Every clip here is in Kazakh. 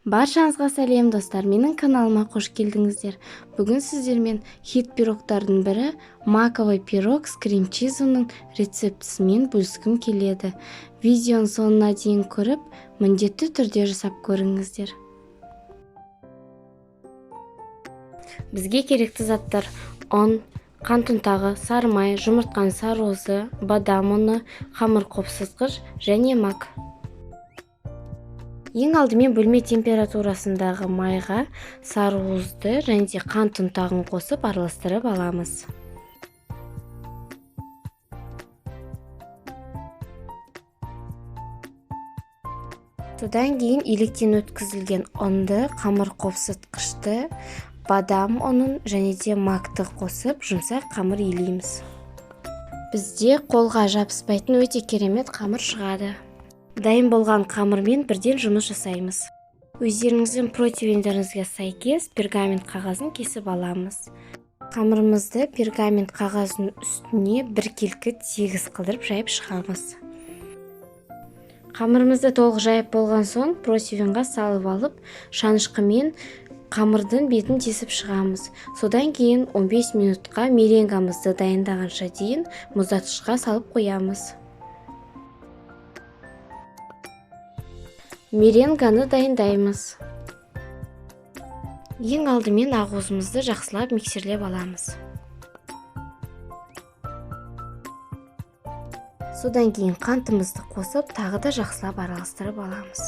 Баршаңызға сәлем, достар! Менің каналыма қош келдіңіздер. Бүгін сіздермен хит пирогтардың бірі маковый пирог с крем-чизінің рецептісімен бөліскім келеді. Видеоның соңына дейін көріп, міндетті түрде жасап көріңіздер. Бізге керекті заттар: ұн, қант ұнтағы, сары май, жұмыртқаның сары уызы, бадам ұны, қамыр қопсытқыш және мак. Ең алдымен бөлме температурасындағы майға сары уызды және де қант ұнтағын қосып араластырып аламыз. Содан кейін електен өткізілген ұнды, қамыр қопсытқышты, бадам ұнын және де макты қосып, жұмсақ қамыр илейміз. Бізде қолға жабыспайтын өте керемет қамыр шығады. Дайын болған қамырмен бірден жұмыс жасаймыз. Өздеріңіздің противендеріңізге сәйкес пергамент қағазын кесіп аламыз. Қамырымызды пергамент қағазының үстіне біркелкі тегіс қылдырып жайып шығамыз. Қамырымызды толық жайып болған соң противенға салып алып, шанышқымен қамырдың бетін тесіп шығамыз. Содан кейін 15 минутқа меренгамызды дайындағанша дейін мұздатқышқа салып қоямыз. Меренганы дайындаймыз. Ең алдымен ақуызымызды жақсылап миксерлеп аламыз. Содан кейін қантымызды қосып, тағы да жақсылап араластырып аламыз.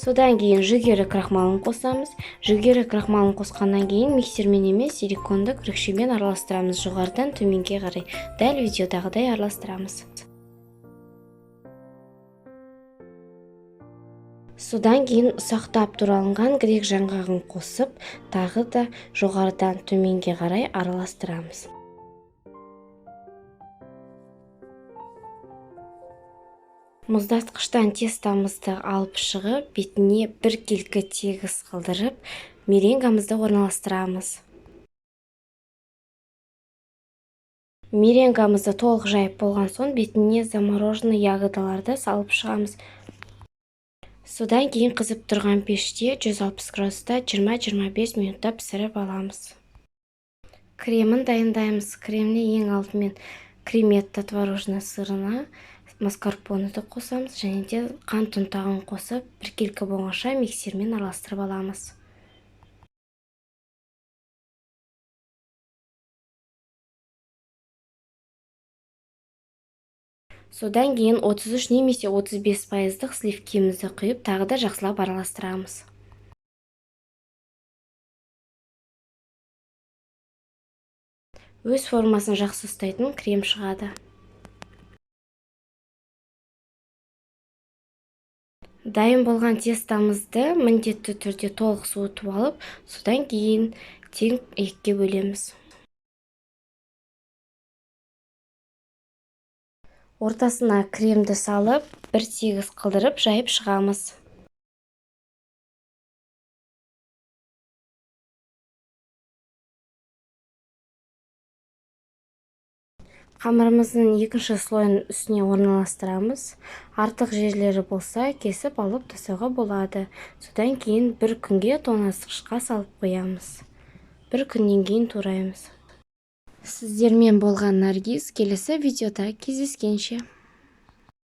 Содан кейін жүгері крахмалын қосамыз. Жүгері крахмалын қосқаннан кейін миксермен емес, силиконды күрекшемен араластырамыз, жоғарыдан төменге қарай. Дәл видеодағыдай араластырамыз. Содан кейін ұсақтап туралынған грек жаңғағын қосып, тағы да жоғарыдан төменге қарай араластырамыз. Мұздатқыштан тестамызды алып шығып, бетіне біркелкі тегіс қылдырып, меренгамызды орналастырамыз. Меренгамызды толық жайып болған соң, бетіне замороженный ягодаларды салып шығамыз. Содан кейін қызып тұрған пеште 160 градуста 20-25 минутта пісіріп аламыз. Кремін дайындаймыз. Креміне ең алдымен креметта творожный сырына маскарпонеді қосамыз және де қант ұнтағын қосып, біркелкі болғанша миксермен араластырып аламыз. Содан кейін 33 немесе 35 пайыздық сливкемізді құйып, тағы да жақсылап араластырамыз. Өз формасын жақсы ұстайтын крем шығады. Дайын болған тестамызды міндетті түрде толық суытып алып, содан кейін тең екіге бөлеміз. Ортасына кремді салып, бір тегіс қылдырып жайып шығамыз. Қамырымыздың екінші слойын үстіне орналастырамыз. Артық жерлері болса, кесіп алып тастауға болады. Содан кейін бір күнге тоңазытқышқа салып қоямыз. Бір күннен кейін тураймыз. Сіздермен болған Наргиз, келесі видеода кездескенше.